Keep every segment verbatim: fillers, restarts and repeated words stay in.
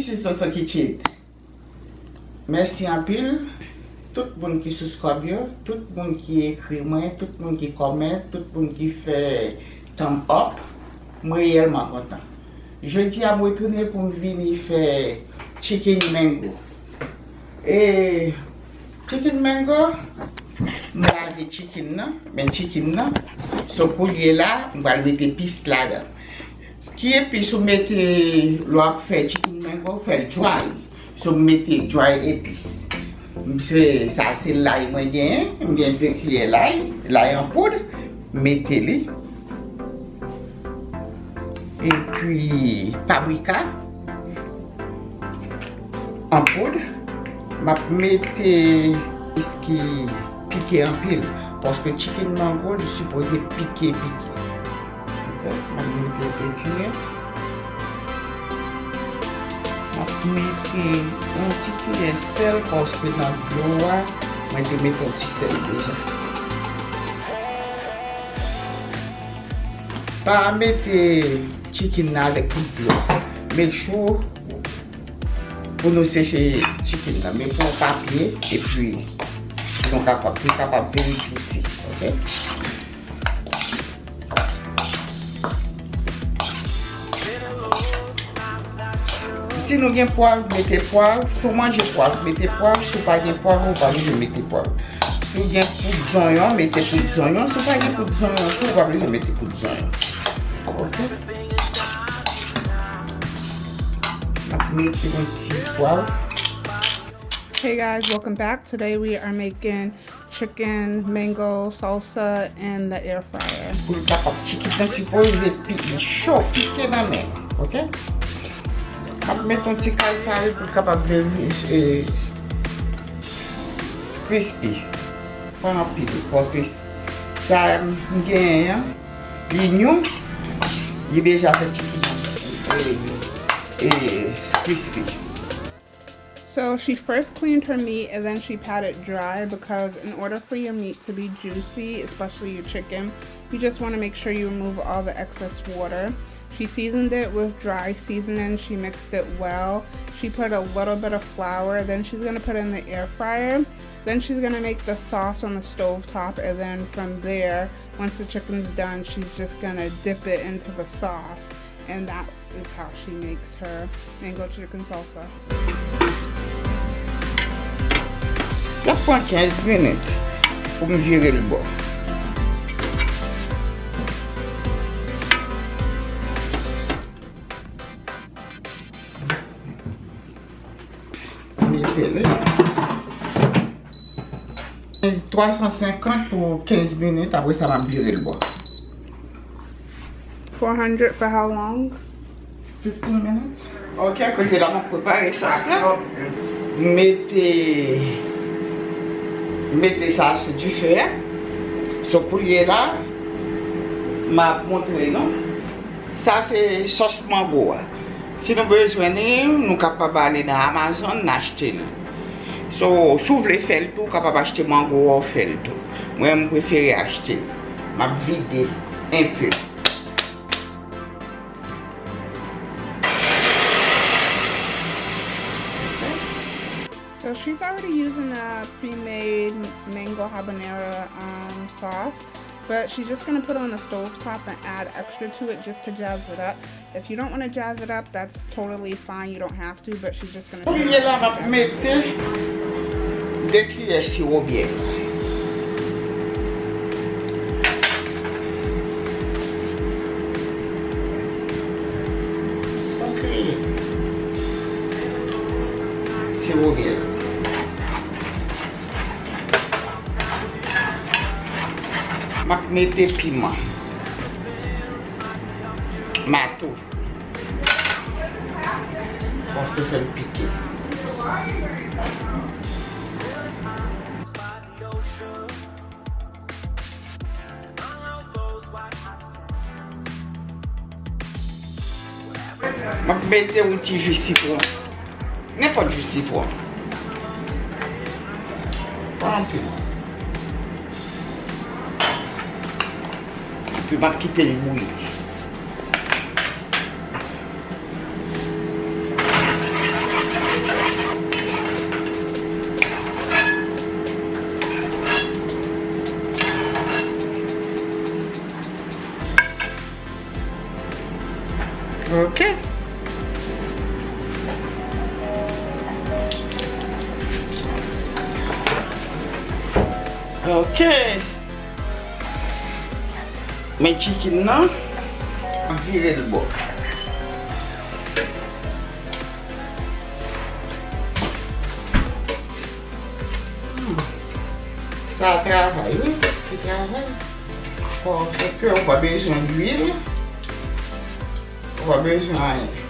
This is Soso Kitchen. Mèsi anpil tout moun ki subscribe yo, tout moun ki ekri mwen, tout moun ki comment, tout moun ki fè thumb up. Mwen reyèlman kontan. Jodi a, m retounen pou m vini fè chicken mango. E chicken mango, m lave chicken nan, men chicken nan. So koulye la, m pral mete epis ladan. Ki epis ou mete lè w ap fè chicken mango, ou fè l dry. So m mete dry epis. Se, sa se lay mwen genyen, m gen de kiyè lay, lay an poud, m mete li. Epi paprika an poud. M ap mete epis ki pike anpil, paske chicken mango li sipoze pike pike. Ok, m ap mete de kiyè. M ap mete yon ti kiyè sèl, paske nan dlo a, mwen te mete yon ti sèl deja. Pa mete chicken nan avèk tout dlo. Make sure pou nou seche chicken nan. Men pran papye, epi nou kapab, pou kapab vin juicy, ok? Si nou gen pwav, mete pwav. Si w manje pwav, mete pwav. Si w pa gen pwav, ou pa bezwen mete pwav. Si w gen poud zonyon, mete poud zonyon. Si w pa gen poud zonyon tou, ou pa bezwen mete poud zonyon. Ok? M ap mete yon ti pwav. Hey guys, welcome back. Today we are making chicken mango salsa in the air fryer. Pou l kapab, chicken nan sipoze pi cho, pike nan men, ok? M ap met yon ti kay kare pou l kapab vin, eh, s- s- crispy. Pa anpil, paske sa m genyen an, li nyou, li deja fè chicken nan, eh, eh, crispy. So she first cleaned her meat and then she pat it dry because in order for your meat to be juicy, especially your chicken, you just want to make sure you remove all the excess water. She seasoned it with dry seasoning. She mixed it well. She put a little bit of flour. Then she's going to put it in the air fryer. Then she's going to make the sauce on the stove top. And then from there, once the chicken's done, she's just going to dip it into the sauce. And that is how she makes her mango chicken salsa. L ap pran kenz minit pou m vire l bò. Mete l. Twa san senkant pou kenz minit, apre sa m ap vire l bò. Four hundred for how long? Fifteen minutes. Ok, kounye la m ap prepare sòs la. Mete, mete sa sou dife a. So koulye la, m ap montre nou. Sa se sòs mango a. Si nou bezwen li, nou kapab ale nan Amazon, n achte li. So, si w vle fè l tou, ou kapab achte mango a, w fè l tou. Mwen, m prefere achte l. M ap vide enpe. So she's already using a pre-made mango habanero, um, sauce, but she's just gonna put it on the stove top and add extra to it just to jazz it up. If you don't want to jazz it up, that's totally fine. You don't have to, but she's just gonna. Kounye la, m ap mete de kiyè siwo byè. Ok. Siwo byè. M ap mete piman. Mato. Paske fè l pike. M ap mete yon ti ji sitwon. Nenpòt ji sitwon. Pa anpil. Epi m ap kite l bouyi. Ok. Ok. Men chicken nan, vire l bò. Hmm. Sa travay, wi. Se travay. Bon, se ke ou pa bezwen lwil. Ou pa bezwen anyen.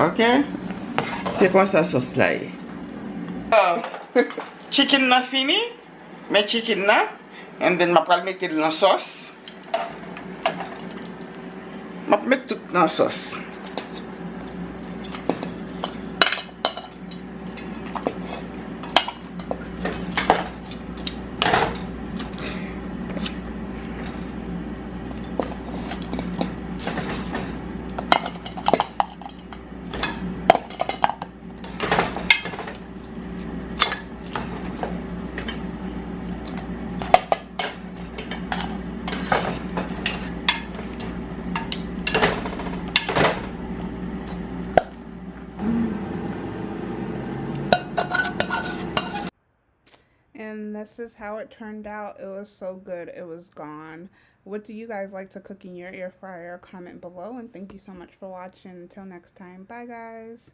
Ok? Se konsa sòs la ye. Ah, chicken nan fini. Men chicken nan. And then, m ap pral mete l nan sòs. M ap met tout nan sòs. And this is how it turned out. It was so good, it was gone. What do you guys like to cook in your air fryer? Comment below, and thank you so much for watching. Until next time, bye guys.